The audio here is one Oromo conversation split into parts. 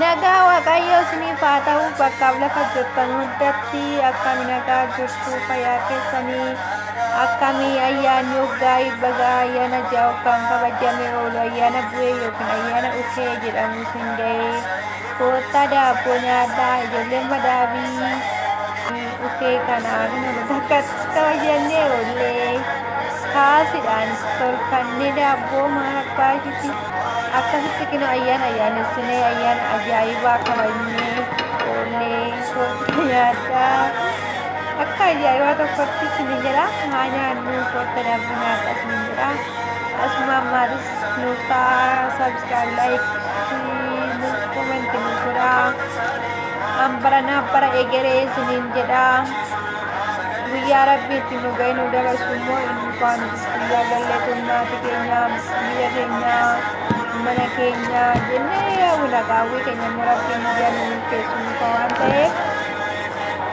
Nagaa Waaqayyoo isiniif haa ta'u bakkaaf lafa jirtan hundatti akkami nagaa jirtu fayyaa keessanii akkami ayyaanni waggaa baga ayyaana ji'a waggaan kabajamee oolu ayyaana bu'ee yookiin ayyaana ukee jedhamu isin ga'ee koottaa daabboo nyaadhaa ijoolleen madaabii ukee kanaaf nu takkatti kabajannee oollee kaasidhaan tolfannee daabboo maal abbaa ishiitti Akkasitti kinoo ayyaana ayyaanessinee ayyaana ajaa'ibaa kabajnee oollee koottaa nyaadhaa. Akka ajaa'ibaa tokkotti isinin jedha. Haa nyaannu koottaa daabboo nyaadhaa isinin jedha. Asumaan maatis nuuf ta'a subscribe like nuuf comment nuuf godhaa. An baranaa bara egeree isinin jedha. Guyyaa rabbi itti nu ga'e nu dabarsu immoo inni dhufaa nutis guyyaa galleetu maatii keenya biyya keenya mana keenya jennee hawwina qaawwii keenya immoo rabbiin guyyaa nu milkeessu nu dhufa waan ta'eef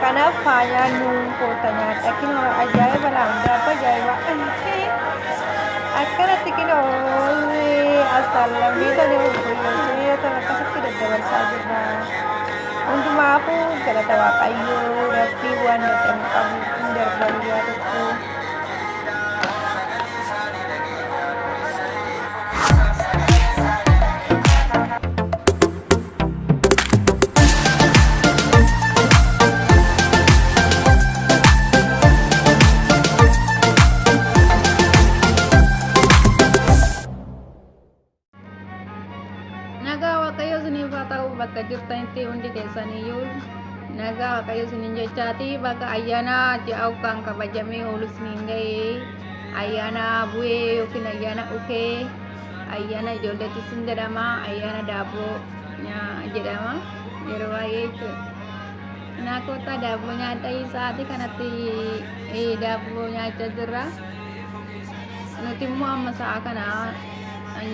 kanaaf haa nyaannu koota nyaadha kinoo ajaa'iba laan daabba ajaa'iba akkanatti kinoo as taallamee tole fooyyessee akkasitti daddabarsaa jirra. Hundumaafuu galata Waaqayyoo Rabbii waan dadhabu qabu hin darba guyyaa tokko. Nagaa Waaqayyo isiniif haa ta'u bakka jirtanitti hundi keessaniyyuu nagaa Waaqayyo isiniin jechaati bakka ayyaana ji'a ukkaan kabajamee oolu isiniin ga'ee ayyaana bu'ee yookiin ayyaana ukee ayyaana ijoolleetti isin jedhama ayyaana daabboo jedhama yeroo baay'ee jechuudha. Naa kottaa daabboo nyaadha sa'aatii kanatti daabboo nyaachaa jirra. Nuti immoo amma sa'a kana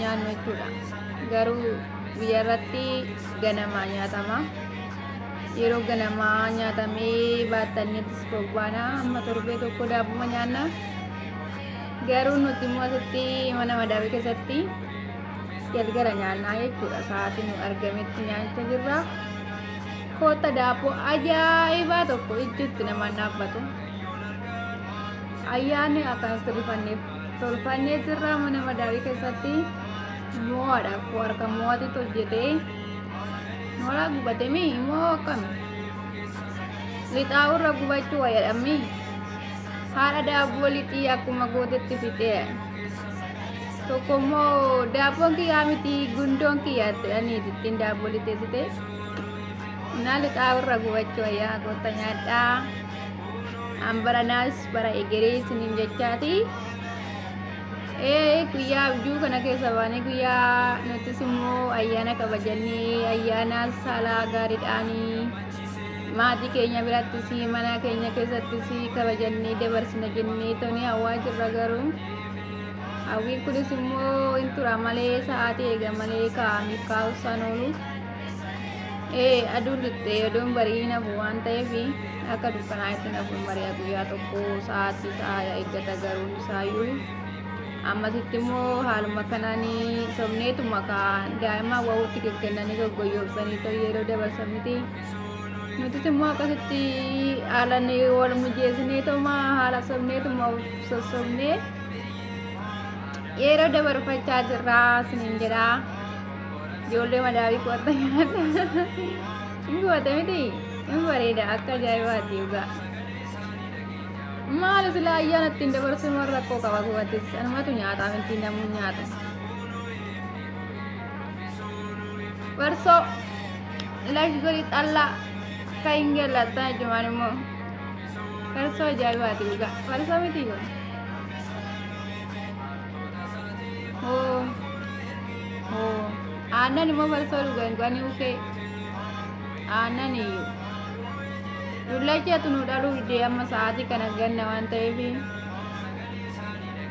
nyaannu jechuudha. Garuu biyya irratti ganamaa nyaatama. Yeroo ganamaa nyaatamee baattanneettis bobbaana. Amma torbee tokko daabbuma nyaanna. Garuu nuti immoo asitti mana madaamii keessatti galgala nyaannaa jechuudha. Sa'aatii nu argametti nyaachaa jirra. Kootta daabboo ajaa'ibaa tokko ijjitti namaan dhaabbatu. Ayyaanni akkanatti rifanneef tolfannee jirra mana madaamii keessatti mo'aadha. Akkoo harka mo'atitti hojjetee mooraa gubate mi moo akkami? Lixaa'urra gubachuu wayyadha mi? Haadha daabboo lixii akkuma gootetti fixee. Tokko immoo daabboon kiyyaa miti gundoon kiyyaa jedhanii ittiin daabboo lixeessite. Naa lixaa'urra gubachuu wayyaa goota nyaadhaa. An baranaas bara egeree isiniin jechaati. Ee guyyaa abjuu kana keessa baanee guyyaa nutis immoo ayyaana kabajannee ayyaana saala gaariidhaanii maatii keenya birattis mana keenya keessattis kabajannee dabarsina jennee toni hawwaa jirra garuu hawwiin kunis immoo hin tura malee sa'aatii eega malee kaa'amiif kaa'uusaan oolu. Ee aduun lixxee odoon bari'ii nafu waan ta'eef akka dukkanaa'etti nafu hin bari'a guyyaa tokko sa'aatii isaa eeggata garuu isaayyuu ammasitti immoo haaluma kanaan sobneetuma kaa daa'ima wawutti gaggannanii goggoyyoobsanii ta'u yeroo dabarsan miti. Nutis immoo akkasitti haala wal mijeessineetuma haala sobneetuma of sossobnee yeroo dabarfachaa jirraa isiniin jedhaa. Ijoollee madaawii qo'atta nyaadha. Hin gubate miti? Hin bareeda akka ajaa'ibaati dhugaa. Maal silaa ayyaana ittiin dabarsuun warra rakkoo qaba gubates anumatu nyaataa miti namuu nyaata. Farsoo lash godhi xallaa kan hin gallattan achumaan immoo farsoo ajaa'ibaati dhugaa. Farsoo miti kun. Hoo. Hoo. Aannan immoo farsoo dhugan qanii ukee. Aannan iyyuu. Dullachatu nu dhaluu didee amma sa'aatii kana ganna waan ta'eef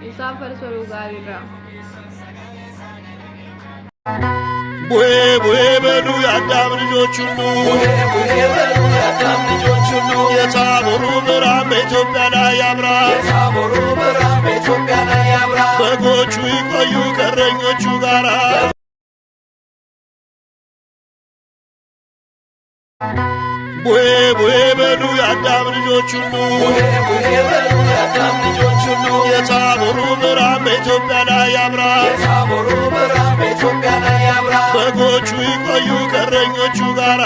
isaan farsoo dhugaa jirra. ቡሄ ቡሄ በሉ የአዳም ልጆች ሁሉ የታቦሩ ብርሃን በኢትዮጵያ ላይ ያብራ። በጎቹ ይቆዩ ከእረኞቹ ጋራ። ቡሄ ቡሄ በሉ የአዳም ልጆች ሁሉ፣ የታቦሩ ብርሃን በኢትዮጵያ ላይ ያብራ። በጎቹ ይቆዩ ከእረኞቹ ጋራ።